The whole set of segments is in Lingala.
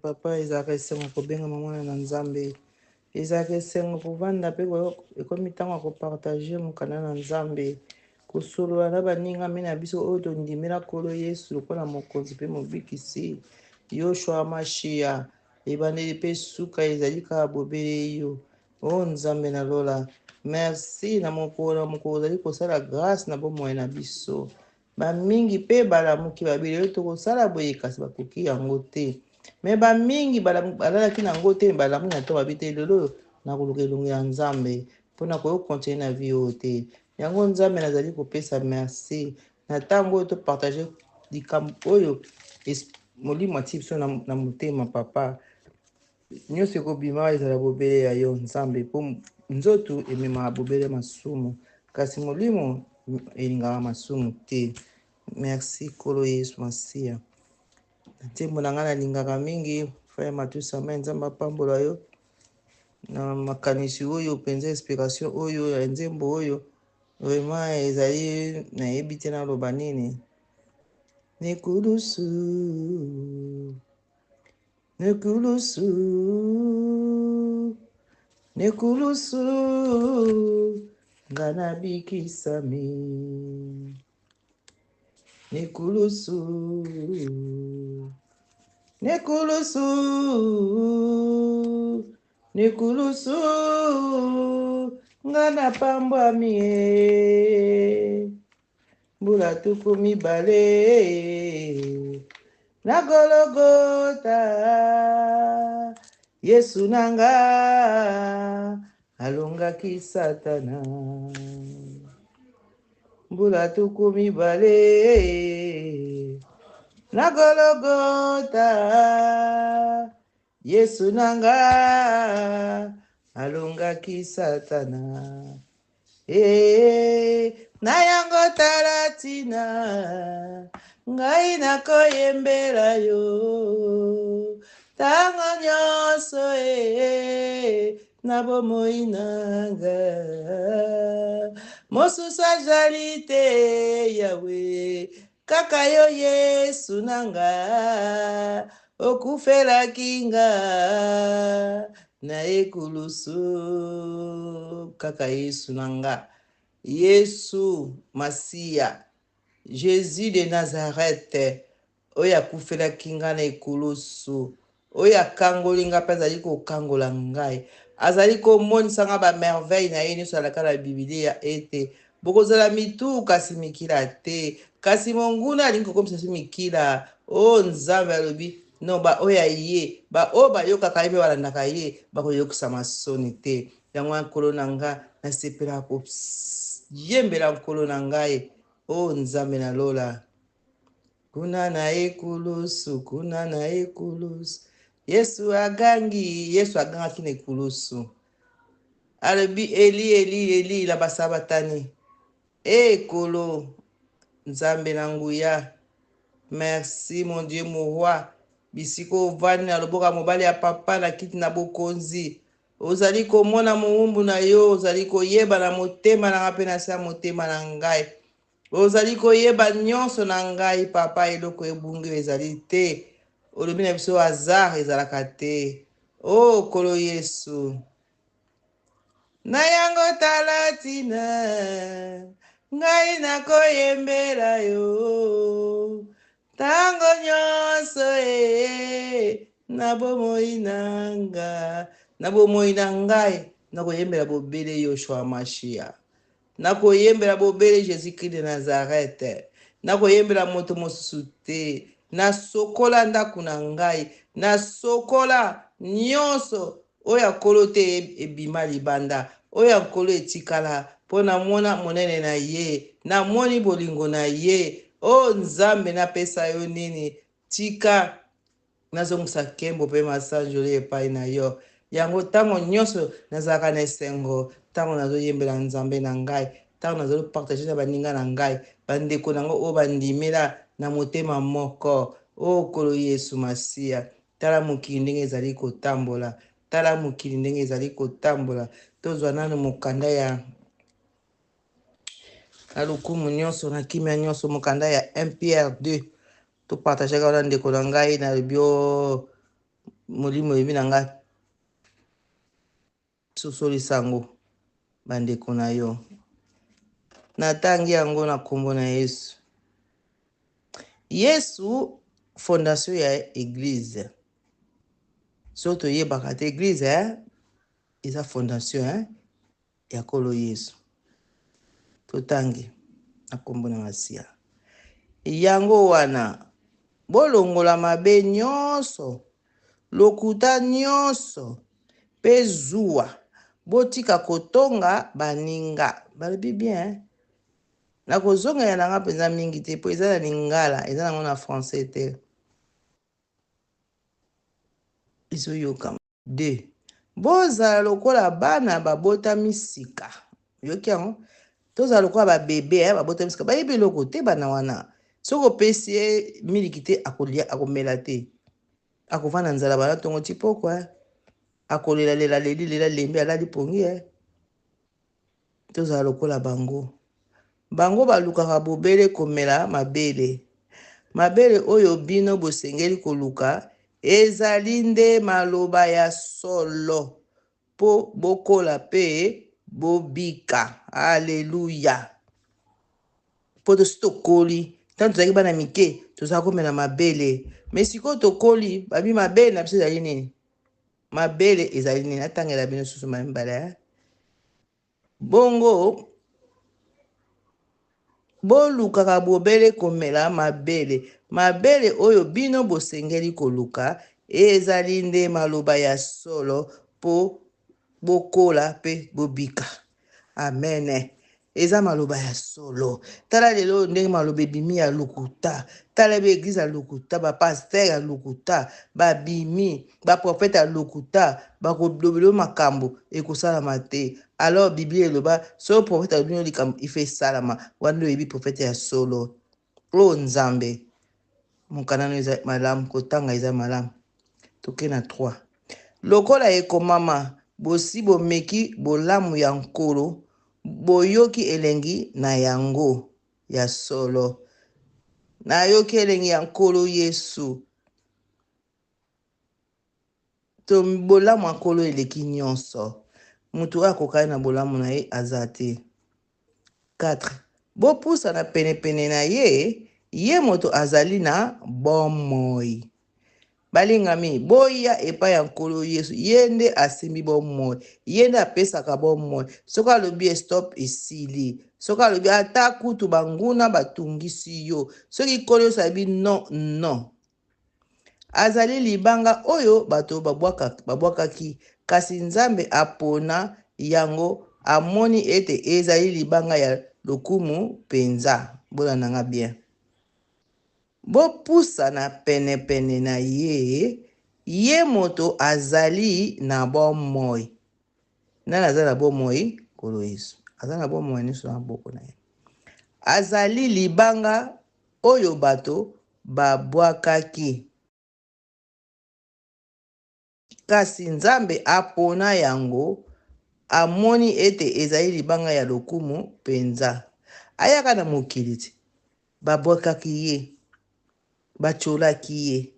Papa, ezalaka esengo kobengama mwana na Nzambe. Ezalaka esengo kovanda mpe ekomi ntango ya kopartage mokanda na Nzambe, kosolola na baningami na biso oyo tondimela Nkolo Yesu lokola Mokonzi mpe Mobikisi. Yoshua Mashiya, ebandeli mpe suka ezali kaka bobele yo. O Nzambe na lola, merci na mokolo na mokolo ozali kosala grâce na bomoi na biso. Bamingi mpe balamuki babi lelo tokosala boye kasi bakoki yango te. Me bamingi balalaki na yango te, balamuki na ntongo babi te lelo oyo nakoluka elongi ya Nzambe mpo nakoki kocontinue na vie oyo te. Yango Nzambe nazali kopesa merci na ntango oyo topartage likambo oyo molimo atii biso na motema papa. Nyonso ekobima ezala bobele ya yo Nzambe, mpo nzoto ememaka bobele masumu, kasi molimo elingaka masumu te. Merci Nkolo Yesu Masiya. Na nzembo na ngai nalingaka mingi Frère Matusa, me Nzambe apambola yo na makanisi oyo mpenza, inspiration oyo ya nzembo oyo vraiment ezali, nayebi te naloba nini. Nekulusu Nekulusu, nekulusu, nga nabikisami. Nekulusu, nekulusu, nekulusu, nga napambwami e. Mbula 20 na Gologota, Yesu na nga alongaki Satana. Mbula 20 na Gologota, Yesu na nga alongaki Satana. Ee, na yango tala ntina ngai nakoyembela yo ntango nyonso ee, na bomoi na nga mosusu azali te Yawe kaka yo Yesu na nga okufelaki nga na ekulusu kaka Yesu na nga Yesu Masiya Jesus de Nazareth oyo akufelaki nga na ekulusu oyo akangoli nga mpe azali kokangola ngai, azali komonisa nga ba merveille na ye nyonso alaka na Biblia ete bokozala mitu kasi mikila te, kasi monguna alingi kokomisa biso mikila. O Nzambe alobi no, ba oyo ya ye, ba oyo bayokaka ye mpe balandaka ye bakoyokisama soni te. Yango wana Nkolo na nga, nasepelaka koyembela Nkolo na ngai, o Nzambe na lola. Kuna na ekulusu, kuna na ekulusu, Yesu agangi, Yesu agangaki na ekulusu. Alobi Eli, Eli, Eli, lama sabatani. E Kolo, Nzambe na nguya. Merci mon Dieu, mon roi. Bisika ovandi na loboko ya mobali ya papa na kiti na bokonzi. Ozali komona mowumbu na yo, ozali koyeba na motema na ngai mpe na se ya motema na ngai. Ozali koyeba nyonso na ngai papa, eloko ebungi ezali te. Olobi na biso hasard ezalaka te. O oh, Nkolo Yesu. Na yango tala tina ngai nakoyembela yo ntango nyonso e na bomoi na nga na bomoi na ngai nakoyembela bobele Yoshua Mashia. Nakoyembela bobele Jesus-Christ de Nazareth. Nakoyembela moto mosusu te. Nasokola ndako na ngai. Nasokola nyonso oyo ya Nkolo te ebima libanda. Oyo ya Nkolo etikala, mpo namona monene na Ye. Namoni bolingo na Ye. O Nzambe, napesa yo nini? Tika Nazongisa nkembo mpe masanjoli epai na yo. Yango ntango nyonso nazalaka na esengo ntango nazoyembela Nzambe na ngai, ntango nazali kopartage na baninga na ngai, bandeko na ngai oyo bandimela na motema moko. O Nkolo Yesu Masiya, tala mokili ndenge ezali kotambola, tala mokili ndenge ezali kotambola. Tozwa nano mokanda ya na lokumu nyonso na kimia nyonso, mokanda ya 1 Pierre 2 To partageaka wana ndeko na ngai na lobi oh, Molimo eyebi na nga sosolisa yango bandeko na yo. Natangi yango na nkombo na Yesu. Yesu fondation ya eglise. So toyebaka te eglise eh? Eza fondation eh? Ya Nkolo Yesu. Totangi na nkombo na Masiya. Yango wana, bolongola mabe nyonso, lokuta nyonso, mpe zuwa. Botika kotonga baninga. Balobi bien, eh? Nakozongela na nga mpenza mingi te mpo eza na lingala, eza nango na français te. Ezoyokama. 2 bozala lokola bana babotami sika. Oyoki yango? Tozala lokola ba bebe eh, babotami sika. Bayebi eloko te bana wana. Soki opesi ye miliki te akolia, akomela te. Akovanda nzala bana tongo ti pokwa eh. Akolela lela leli lela lembi alali pongi eh. Tozala lokola bango. Bango balukaka bobele komela mabele. Mabele oyo bino bosengeli koluka ezali nde maloba ya solo, mpo bokola mpe bobika. Aleluya! Mpo tosi tokoli. Ntango tozalaki bana mike, tozalaki komela mabele. Me sikoyo tokoli, babi mabele na biso ezali nini? Mabele ezali nini? Natangela bino susu mibale. Eh? Bongo bolukaka bobele komela mabele. Mabele oyo bino bosengeli koluka ezali nde maloba ya solo mpo bokola mpe bobika. Amen. Eza maloba ya solo. Tala lelo ndenge maloba ebimi ya lokuta. Tala ba eglise ya lokuta, ba pasteur ya lokuta, babimi, ba prophète ya lokuta, bakolobela yo makambo ekosalama te. Alors Biblia eloba soki prophète alobi no likambo ife esalama, wana nde oyebi prophète ya solo. Oh Nzambe, mokanda no eza malamu, kotanga eza malamu. Toke na 3. Lokola ekomama, bosi bomeki bolamu ya Nkolo, boyoki elengi na yango. Ya solo, nayoki elengi ya Nkolo Yesu. To bolamu ya Nkolo eleki nyonso. Moto oyo akokani na bolamu na ye aza te. 4 bopusana penepene na ye, ye moto azali na bomoi. Balingami, boya epai ya Nkolo Yesu. Ye nde asimbi bomoi, ye nde apesaka bomoi. Soki alobi stop, esili. Soki alobi ata kutu banguna batungisi yo, soki Nkolo Yesu alobi non, non. Azali libanga oyo bato babwakaki, kasi Nzambe apona yango, amoni ete ezali libanga ya lokumu mpenza. Bolanda nga bien. Bopusana penepene na ye, ye moto azali na bomoi. Nani aza na bomoi? Nkolo Yesu aza na bomoi nyonso na maboko na ye. Azali libanga oyo bato babwakaki, kasi Nzambe apona yango, amoni ete ezali libanga ya lokumu mpenza. Ayaka na mokili te, babwakaki ye, batyolaki ye.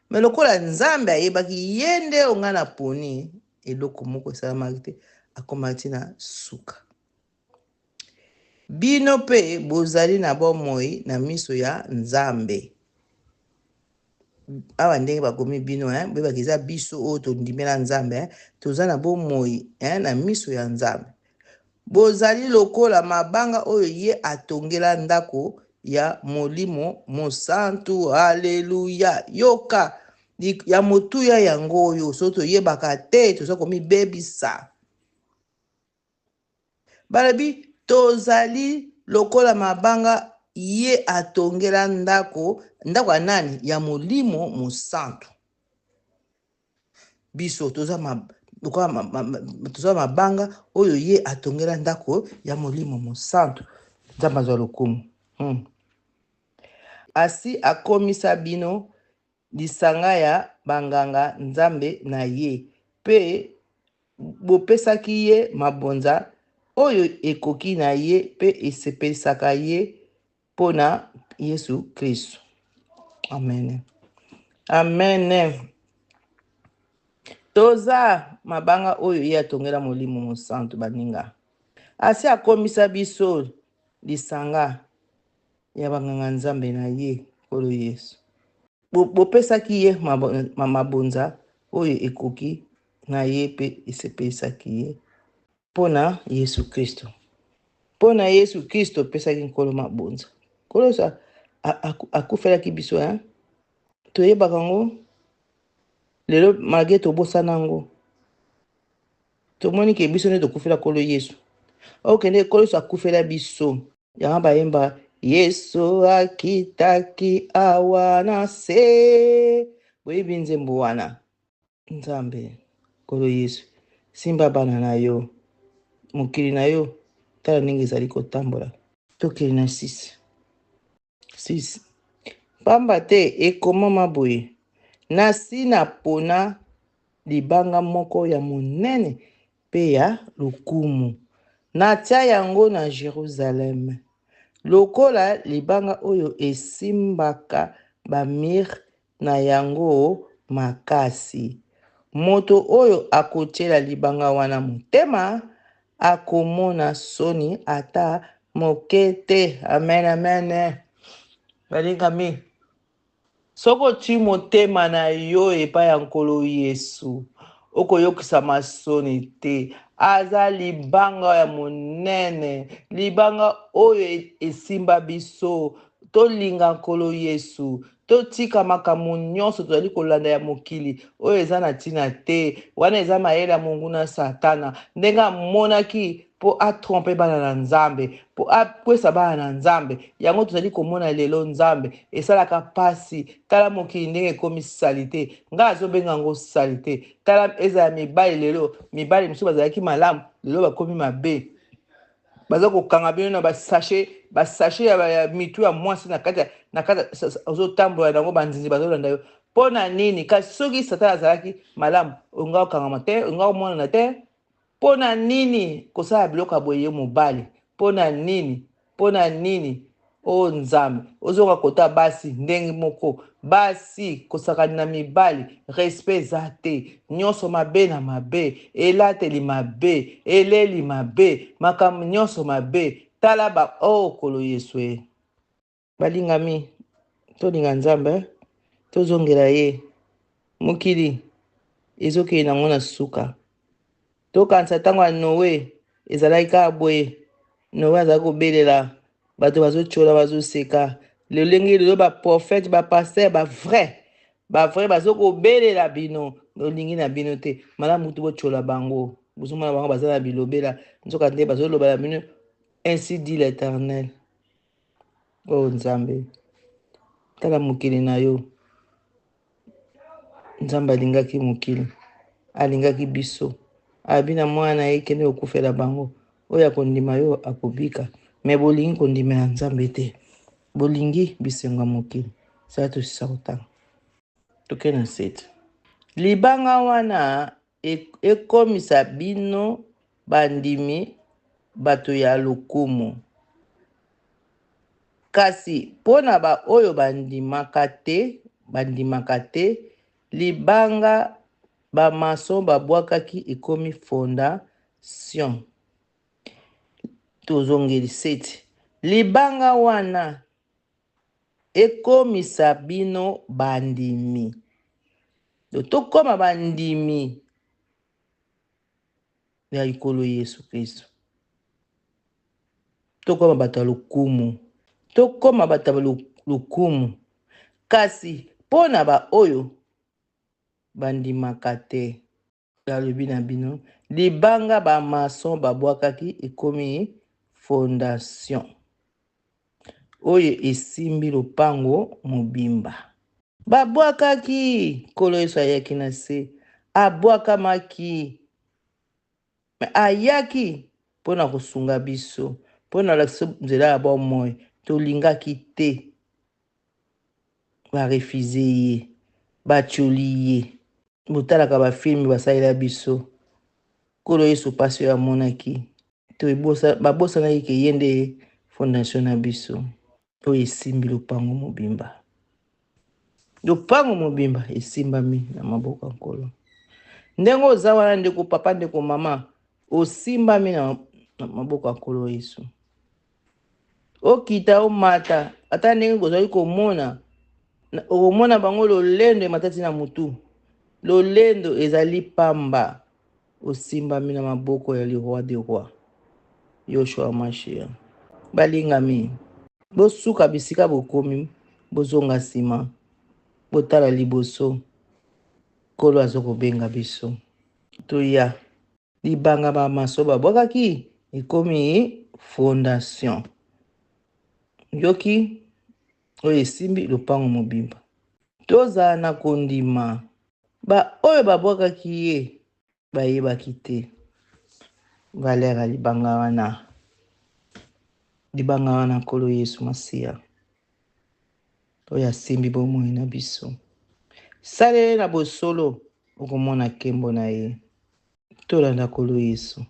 Me lokola Nzambe ayebaki ye nde oyo ngai naponi, eloko moko esalamaki te, akomaki ti na suka. Bino mpe bozali na bomoi na miso ya Nzambe. Awa ndenge bakomi bino, eh, boyebaka eza biso oyo tondimela Nzambe, eh, toza na bomoi, eh, na miso ya Nzambe. Bozali lokola mabanga oyo ye atongela ndako ya Molimo Mosantu. Aleluya! Yoka ya motuya yango oyo, soki toyebaka te, toza komibebisa. Balobi tozali lokola mabanga ye atongela ndako, ndako ya nani? Ya Molimo Mosantu. Biso toza ma, lokola ma, ma, ma, toza mabanga oyo ye atongela ndako ya Molimo Mosantu. Nzambe azwa lokumu. Asi akomisa bino lisanga ya banganga Nzambe na ye, mpe bopesaki ye mabonza oyo ekoki na ye mpe esepelisaka ye mpo na Yesu Kristo. Amen. Amen. Toza mabanga oyo ye atongela Molimo Mosantu, baninga. Asi akomisa biso lisanga ya banganga-nzambe na ye, Nkolo Yesu. Bopesaki ye mabonza oyo ekoki na ye mpe esepelisaki ye mpo na Yesu Kristo. Mpo na Yesu Kristo opesaki Nkolo mabonza. Nkolo Yesu akufelaki biso, hein? Toyebaka yango lelo, malgre tobosana yango. Tomoni ke biso nde tokufela Nkolo Yesu. Okende Nkolo Yesu akufela biso. Yango bayemba Yesu akitaki awa na se. Boyebi nzembo wana. Nzambe, Nkolo Yesu, simba bana na yo, mokili na yo, tala ndenge ezali kotambola. Tokende na 6. 6. Pamba te ekomama boye, Nasi napona libanga moko ya monene mpe ya lokumu, natia yango na Jerusaleme, lokola libanga oyo esimbaka bamir na yango makasi. Moto oyo akotiela libanga wana motema akomona soni ata moke te. Amen, amen. Balingami, soki otii motema na yo epai ya Nkolo Yesu, okoyokisama soni te. Aza libanga ya monene, libanga oyo esimba biso. Tolinga Nkolo Yesu. Totika makambo nyonso tozali kolanda ya mokili oyo eza na ntina te. Wana eza mayele ya monguna Satana, ndenge amonaki mpo atrompe bana na Nzambe, mpo akwesa bana na Nzambe. Yango tozali komona lelo. Nzambe, esalaka pasi. Tala mokili ndenge ekomi salite. Ngai azobenga yango salite. Tala, ezala mibali lelo, mibali mosusu bazalaki malamu, lelo bakomi mabe. Baza kokanga bino na basashe, basashe ya mitu ya mwasi na kati, na kati ozotambola nango, banzinzi bazolanda yo. Mpo na nini? Kasi soki Satana azalaki malamu, olinga okangama te, olinga omonana te. Mpo na nini kosala biloko ya boye yo mobali? Mpo na nini? Mpo na nini? O Nzambe, ozonga kota basi ndenge moko, basi kosakani na mibali, respect eza te, nyonso mabe na mabe, elateli mabe, eleli mabe, makambo nyonso mabe. Tala ba o oh, Nkolo Yesu e. Balingami, tolinga Nzambe, tozongela ye. Mokili ezokende nango na suka. Tokanisa ntango ya Noe, ezalaki kaka boye. Noe azalaki kobelela, bato bazotyola, bazoseka. Lolenge lelo baprofete, bapaster, bavrai, bavrai bazokobelela bino, bolingi na bino te. Malamu kutu botyola bango. Bozomona bango baza na bilobela, nzoka nde bazoloba na bino, ainsi dit l'Eternel. Oh Nzambe, tala mokili na yo. Nzambe alingaki mokili, alingaki biso. Abi na mwana na ye, kende kokufela bango. Oyo akondima yo akobika. Me bolingi kondimela Nzambe te, bolingi bisengo ya mokili. Sala tosisa kotanga. Toke na sete. Libanga wana ekomisa bino bandimi bato ya lokumu. Kasi mpo na baoyo bandimaka te, bandimaka te, libanga bamason babwakaki ekomi fondation. Tozongeli sete. Libanga wana ekomisa bino bandimi. Donc tokoma bandimi ya Nkolo Yesu Kristo. Tokoma bato ya lokumu. Tokoma bato ya lokumu. Kasi mpo na baoyo bandimaka te, nalobi na bino, libanga ba maçon babwakaki ekomi fondation oyo esimbi lopango mobimba. Babwakaki, Nkolo Yesu ayaki na se, abwakamaki, me ayaki mpo na kosunga biso, mpo na kolakisa biso nzela ya bomoi. Tolingaki te, barefize ye, batioli ye. Botalaka bafilme basalela biso. Nkolo Yesu mpasi oyo amonaki, babosanaki ke ye nde fondation na biso oyo esimbi lopango mobimba. Lopango mobimba esimbami na maboko ya Nkolo. Ndenge oza wana ndeko papa, ndeko mama, osimbami na maboko ya Nkolo Yesu. Okita omata, ata ndenge ozali komona, okomona bango lolendo emata ti na mutu. Lolendo ezali pamba. Osimbami na maboko ya le roi des rois, Yoshua Mashiach. Balingami, bosuka bisika bokomi, bozonga nsima, botala liboso. Nkolo azokobenga biso. Toya. Libanga ba maso babwakaki ekomi fondation. Yoki oyo esimbi lopango mobimba. Tozala na kondima. Ba oyo babwakaki ye bayebaki te valeur ya libanga wana. Libanga wana Nkolo Yesu Masiya oyo asimbi bomoi na biso. Salela ye na bosolo, okomona nkembo na ye. Tolanda Nkolo Yesu.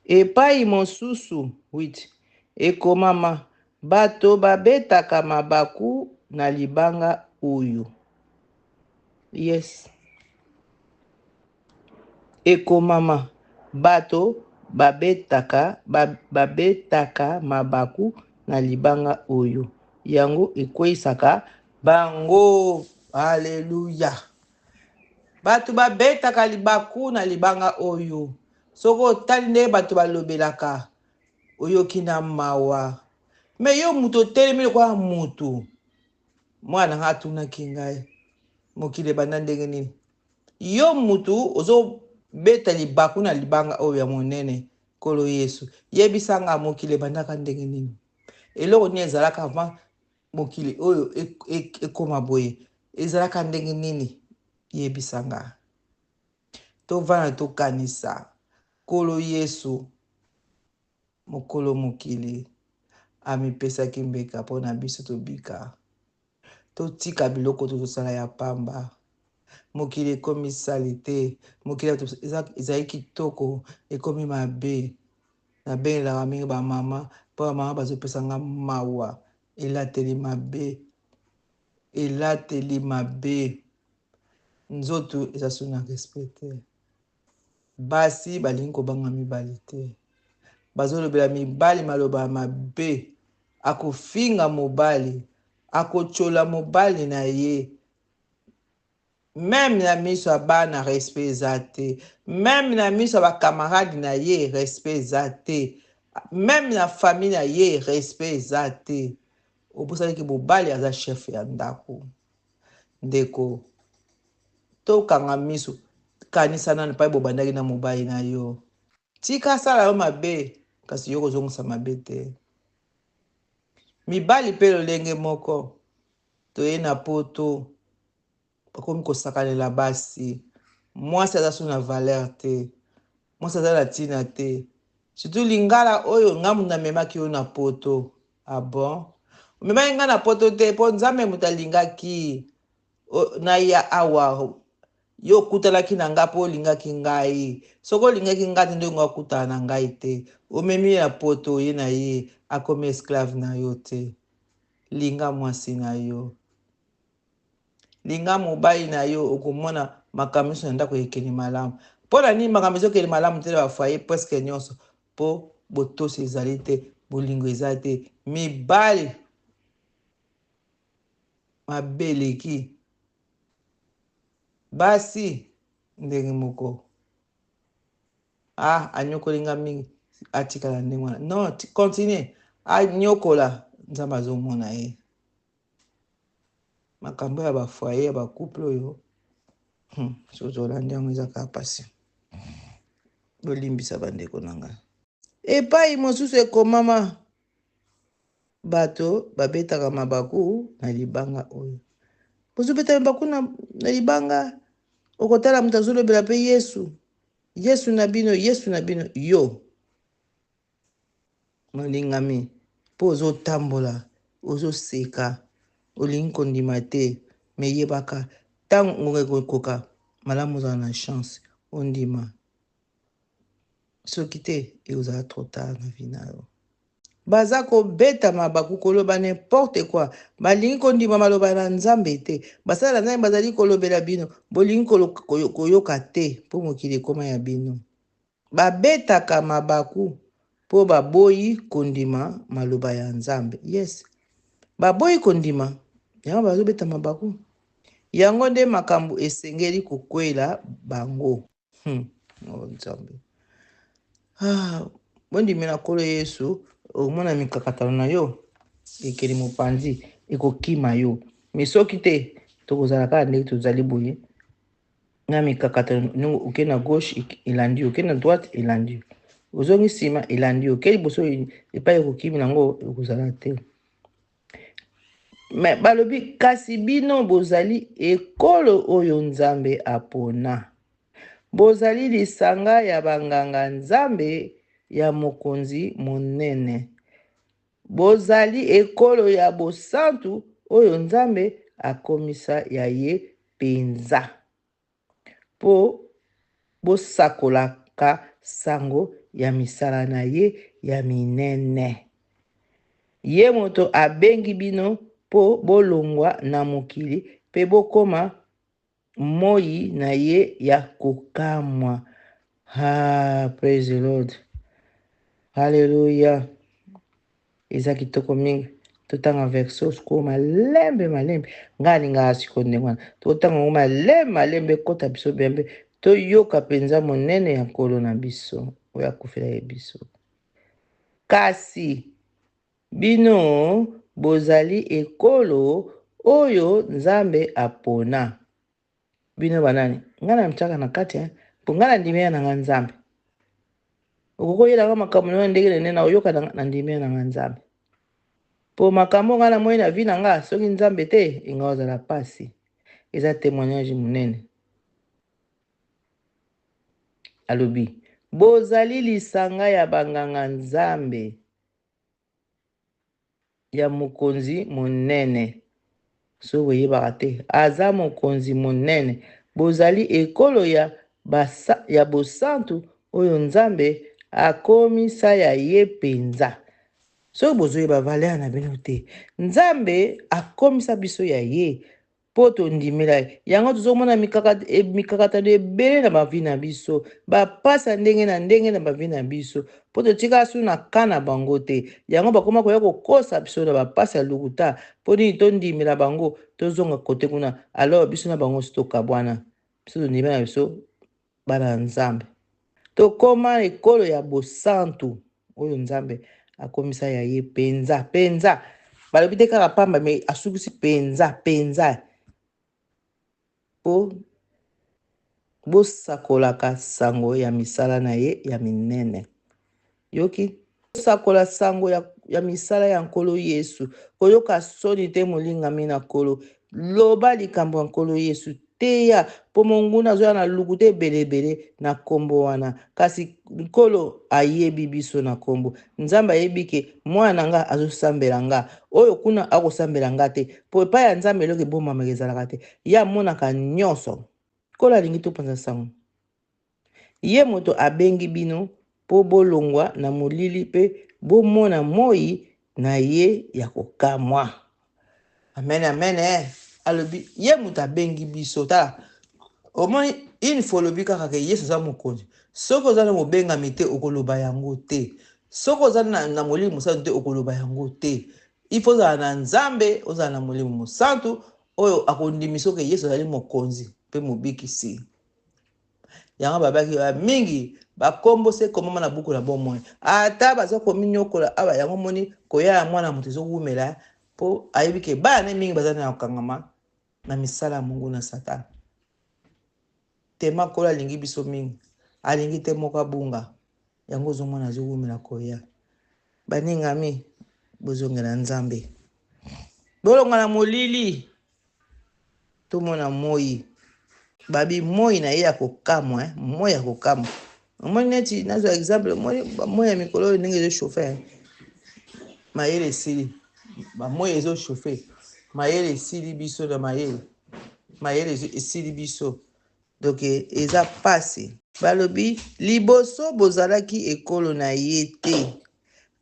Epai mosusu, 8 ekomama, Bato babetaka mabaku na libanga oyo. Yes. Ekomama, Bato babetaka, babetaka mabaku na libanga oyo. Yango ekweisaka bango. Aleluya. Bato babetaka libaku na libanga oyo. Soki otali ndenge bato balobelaka, oyoki na mawa. Me yo moto otelemi lokola moto. Mwana na ngai atunaki ngai, mokili ebanda ndenge nini? Yo mutu ozo beta libaku na libanga oyo ya monene, Nkolo Yesu, yebisa nga mokili ebandaka ndenge nini? Eloko nini ezalaka avant mokili oyo ekoma boye? Ezalaka ndenge nini? Yebisa nga. Tovanda tokanisa Nkolo Yesu, mokolo mokili amipesaki mbeka mpo na biso tobika. Totika biloko tozosala ya pamba. Mokili ekomi salite, mokili ezali kitoko ekomi mabe. Nabengelaka mingi ba mama mpo ba mama bazopesa nga mawa, elateli mabe, elateli mabe, nzoto eza so na respect te. Basi balingi kobanga mibali te, bazolobela mibali maloba ya mabe, akofinga mobali, akotyola mobali na ye, meme na miso ya bana respect eza te, meme na miso ya bakamarade na ye respect eza te, meme na famille na ye respect eza te. Obosanaki mobali aza chef ya ndako. Ndeko, tokanga miso, kanisa nanu pai bobandaki na mobali na yo. Tika asala yo mabe, kasi yo kozongisa mabe te. Mibali pe lolenge moko, toye na poto, bakomi kosakanela basi. Mwasi aza so na valeur te, mwasi aza na tina te. Surtout lingala oyo nga mutu namemaki yo na poto. Ah bon? Omemaki nga na poto te po Nzambe mutu alingaki naya awa. Yo okutanaki na nga po olingaki ngai. Soki olingaki nga te nde olingi okutana na ngai te. Omemi ye na poto oye na ye akomi esclave na yo te. Linga mwasi na yo. Linga mobali na yo okomona makambo nyonso na ndako ekende malamu. Mpo na nini makambo ezokende malamu te na ba foyer presque nyonso? Mpo botosi ezali te, bolingo eza te. Mibali mabe eleki basi ndenge moko. Ah, anyokoli nga mingi, atikala ndenge wana. Non, continue. Anyokola, Nzambe azomona ye. Makambo ya ba foyer ya ba couple oyo, soki olandi yango eza kaka pasi. Bolimbisa bandeko na ngai. Epai mosusu ekomama, bato babetaka mabaku na libanga oyo. Bozobeta mabaku na libanga, okotala moto azolobela mpe Yesu. Yesu na bino, Yesu na bino, yo. Molingami, mpo ozotambola, ozoseka, olingi kondima te, me yebaka, ntango ngonga ekokoka, malamu ozala na chance, ondima. Soki te, ekozala trop tard na vie na yo. Baza kobeta mabaku, koloba n'importe quoi. Balingi kondima maloba na Nzambe te. Basali na Nzambe bazali kolobela bino, bolingi koyoka te mpo mokili ekoma ya bino. Babetaka mabaku mpo baboyi kondima maloba ya Nzambe. Yes. Baboyi kondima, yango bazobeta mabaku. Yango nde makambo esengeli kokwela bango. Oh, Nzambe. Ah, bondimela Nkolo Yesu, omona mikakatano na yo ekeli mopanzi, ekokima yo. Me soki te, tokozala kaka ndenge tozali boye na mikakatano. Ndenge oke na gauche elandi yo, oke na droite elandi yo, ozongi nsima elandi yo, oke liboso epai ekokimi nango ekozala te. Me balobi, kasi bino bozali ekolo oyo Nzambe apona. Bozali lisanga ya banganga Nzambe ya mokonzi monene. Bozali ekolo ya bosantu oyo Nzambe akomisa ya ye penza, po bosakolaka sango ya misala na ye ya minene. Ye moto abengi bino po bolongwa na mokili pe bokoma moi na ye ya kokamwa. Ah, praise the Lord. Hallelujah. Eza kitoko mingi. Totanga verset sikoyo malembe malembe. Ngai alingaka sikoyo ndenge wana. Totanga yango malembe malembe, ekota biso bembe. Toyoka mpenza monene ya Nkolo na biso oyo akufela ye biso. Kasi bino bozali ekolo oyo Nzambe apona. Bino banani? Ngai namitiaka na kati, hein? Mpo ngai nandimela na ngai Nzambe. Okoki koyela nga makambo na yo ndenge na ndenge, nakoyoka na ndimela na ngai Nzambe. Mpo makambo ngai namoni na vie na nga, soki Nzambe te, enga ozala pasi. Eza témoignage monene. Alobi, bozali lisanga ya banganga Nzambe ya mokonzi monene. Soki boyebaka te, aza mokonzi monene. Bozali ekolo ya bosantu oyo Nzambe akomisa ya ye penza. Soki bozoyeba valeur na bino te, Nzambe akomisa biso ya ye po tondimela ye. Yango tozomona mikakatano ebele na ba vie na biso, ba pasi ya ndenge na ndenge na ba vie na biso, po totikala su na camp na bango te. Yango bakoma koya kokosa biso na ba pasi ya lokuta, po nini tondimela bango, tozonga kote kuna. Alors biso na bango si tokabwana, biso tondimela na biso bana ya Nzambe. Tokoma ekolo ya bosantu oyo Nzambe akomisa ya ye penza penza. Balobi te kaka pamba, mais asukisi penza penza po bosakolaka sango ya misala na ye ya minene. Yoki? Bosakola sango ya misala ya Nkolo Yesu. Koyoka soni te, molingami na Nkolo. Loba likambo ya Nkolo Yesu. Teya, po monguna azoya na lokuta ebele ebele na kombo wana. Kasi Nkolo ayebi biso na kombo. Nzambe ayebi ke mwana na nga azosambela nga. Oyo kuna akosambela nga te. Po epai ya Nzambe eloko ebombamaka ezalaka te. Ye amonaka nyonso. Nkolo alingi topanza sango. Ye moto abengi bino po bolongwa na molili pe bomona moi na ye ya kokamwa. Amen, amen. Alobi ye moto abengi biso. Tala, omoni une fois olobi kaka ke Yesu aza mokonzi. Soki oza na mobengami te, okoloba yango te. Soki oza na Molimo Mosantu te, okoloba yango te. Il faut ozala na Nzambe, ozala na Molimo Mosantu oyo akondimisa ke Yesu azali mokonzi pe mobikisi. Yango babaki ba mingi bakombo se komama na buku na bomoi, ata baza kominyokola awa. Yango moni koya ya mwana moto ezowumela, po ayebi ke bana ne mingi baza na kokangama na misala ya Mungu na Satana. Tema Nkolo alingi biso mingi, alingi te moko abunga. Yango ozomona azowumela koya. Baningami, bozongela Nzambe, bolonga na molili tomona moi. Babi moi na ye ya kokamwa, eh? Moi ya kokamwa. Omoni neti nazwa exemple, omoni moi ya mikolo oyo ndenge ezochauffe, eh? Mayele esili, ba moi ezochauffe, mayele esili biso na mayele, mayele esili biso. Donc eza pasi. Balobi liboso bozalaki ekolo na ye te,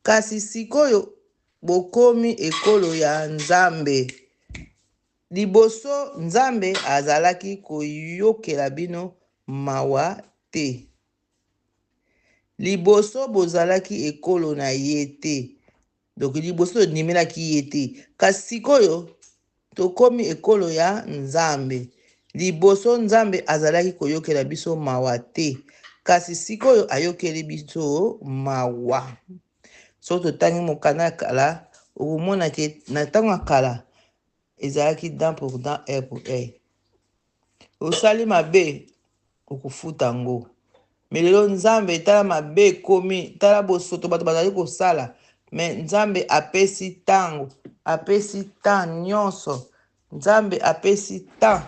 Kasi sikoyo bokomi ekolo ya Nzambe. Liboso Nzambe azalaki koyokela bino mawa te. Liboso bozalaki ekolo na ye te. Donc liboso tondimelaki ye te. Kasi sikoyo tokomi ekolo ya Nzambe. Liboso Nzambe azalaki koyokela biso mawa te. Kasi sikoyo ayokeli biso mawa. Soki totangi mokanda ya kala, okomona ke na ntango ya kala ezalaki dent pour dent, œil pour œil. Osali mabe, okofuta yango. Me lelo Nzambe, tala mabe ekomi, tala bosoto bato bazali kosala. Me Nzambe apesi ntango, apesi temps nyonso. Nzambe apesi temps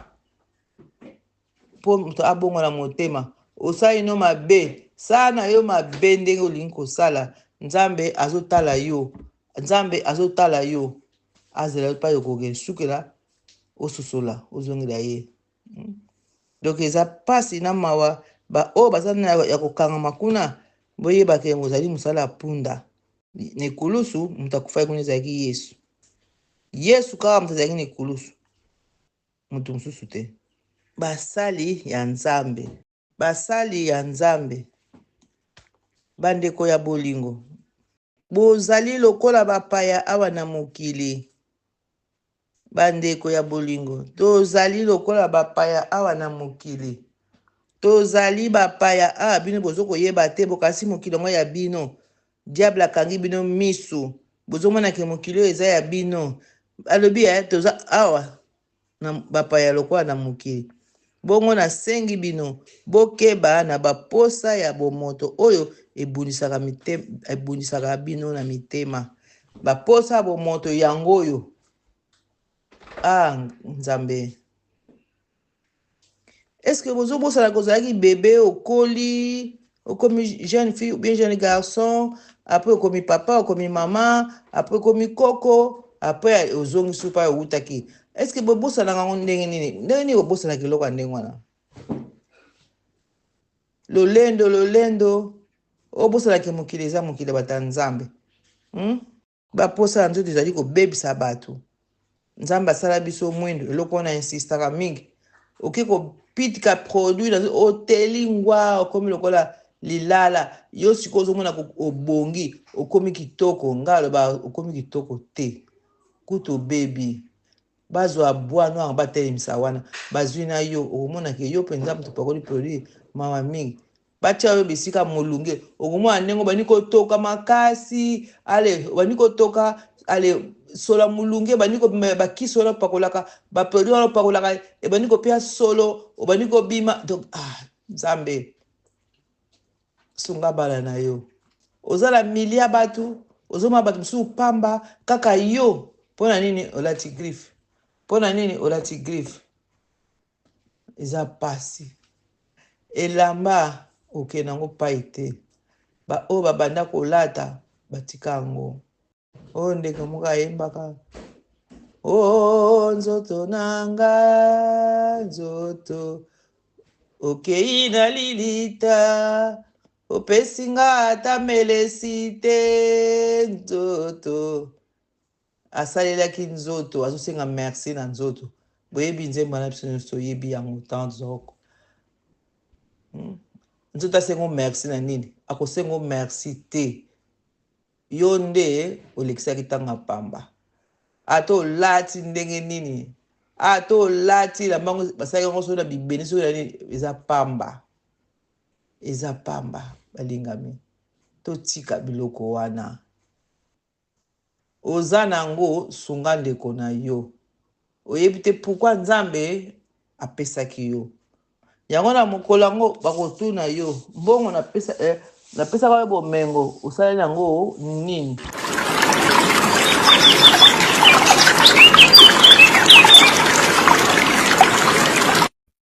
mpo moto abongola motema. Osali no mabe, sala na yo mabe ndenge olingi kosala. Nzambe azotala yo, Nzambe azotala yo, azela yo epai okokende sukela, ososola, ozongela ye. Donc eza pasi na mawa, ba oyo baza na ya kokangama kuna, boyeba ke ozali mosala ya punda. Na ekulusu moto akufaki kuna ezalaki Yesu. Yesu kaka moto azalaki na ekulusu, moto mosusu te. Basali ya Nzambe, basali ya Nzambe, bandeko ya bolingo, bozali lokola bapaya awa na mokili. Bandeko ya bolingo, tozali lokola bapaya awa na mokili. Tozali bapaya awa, bino bozo koyeba te, bokasi mokili yango ya bino. Diable akangi bino misu, bozomona ke mokili oyo eza ya bino. Alobi eh, toza awa na bapaya lokola na mokili. Bongo nasengi bino bokeba na baposa ya bomoto oyo ebundisaka mitema, ebundisaka bino na mitema. Baposa ya bomoto yango oyo. Ah, Nzambe. Est-ce que bozobosana kozalaki bebe, okoli, okomi jeune fille ou bien jeune garçon, après okomi papa, okomi mama, après okomi koko, après ozongi supa owutaki. Est-ce que bobosanaka yango ndenge nini? Ndenge nini bobosanaka eloko ya ndenge wana? Lolendo, lolendo, obosanaki mokili eza mokili ya bato ya Nzambe. Baposa ya nzoto ezali kobebisa bato. Nzambe asala biso mwindu, eloko wana insistaka mingi. Oke kopitika produit na oteli ngwa, okomi lokola lilala. Yo sikoyo ozomona obongi, okomi kitoko. Nga aloba okomi kitoko te, kutu obebi. Bazwa bois noir batelemisa wana, bazwi na yo, okomona ke yo mpenza moto opakoli produit, mawa mingi. Batia yo bisika molunge, okomona ndenge obandi kotoka makasi, ale obandi kotoka, ale solo molunge ebandi kobima, bakisi wana opakolaka, ba produit wana opakolaka ebandi kopia solo, obandi kobima. Donc ah, Nzambe sunga bana na yo. Oza na milia bato, ozomona bato mosusu pamba, kaka yo. Mpo na nini olati griffe? Mpo na nini olati griffe? Eza pasi. Elamba okende yango pai te. Ba oyo babanda kolata batika yango. Oyo ndeko moko ayembaka, oh, nzoto na nga nzoto okei na lilita, opesi nga ata melesi te nzoto. Asalelaki nzoto, azosenga merci na nzoto. Boyebi nzembo na biso nyonso, toyebi yango tanzoko. Nzoto asengo merci na nini? Akosengo merci te. Yo nde olekisaki ntango ya pamba. Ata olati ndenge nini, ata olati elamba yango basalaki yango soki na bibende soki na nini, eza pamba, eza pamba. Balingami, totika biloko wana. Oza na yango, sunga ndeko na yo. Oyebi te pourquoi Nzambe apesaki yo yango. Na mokolo yango bakotuna yo mbongo napesa, napesaka yo bomengo, osaleli yango nini?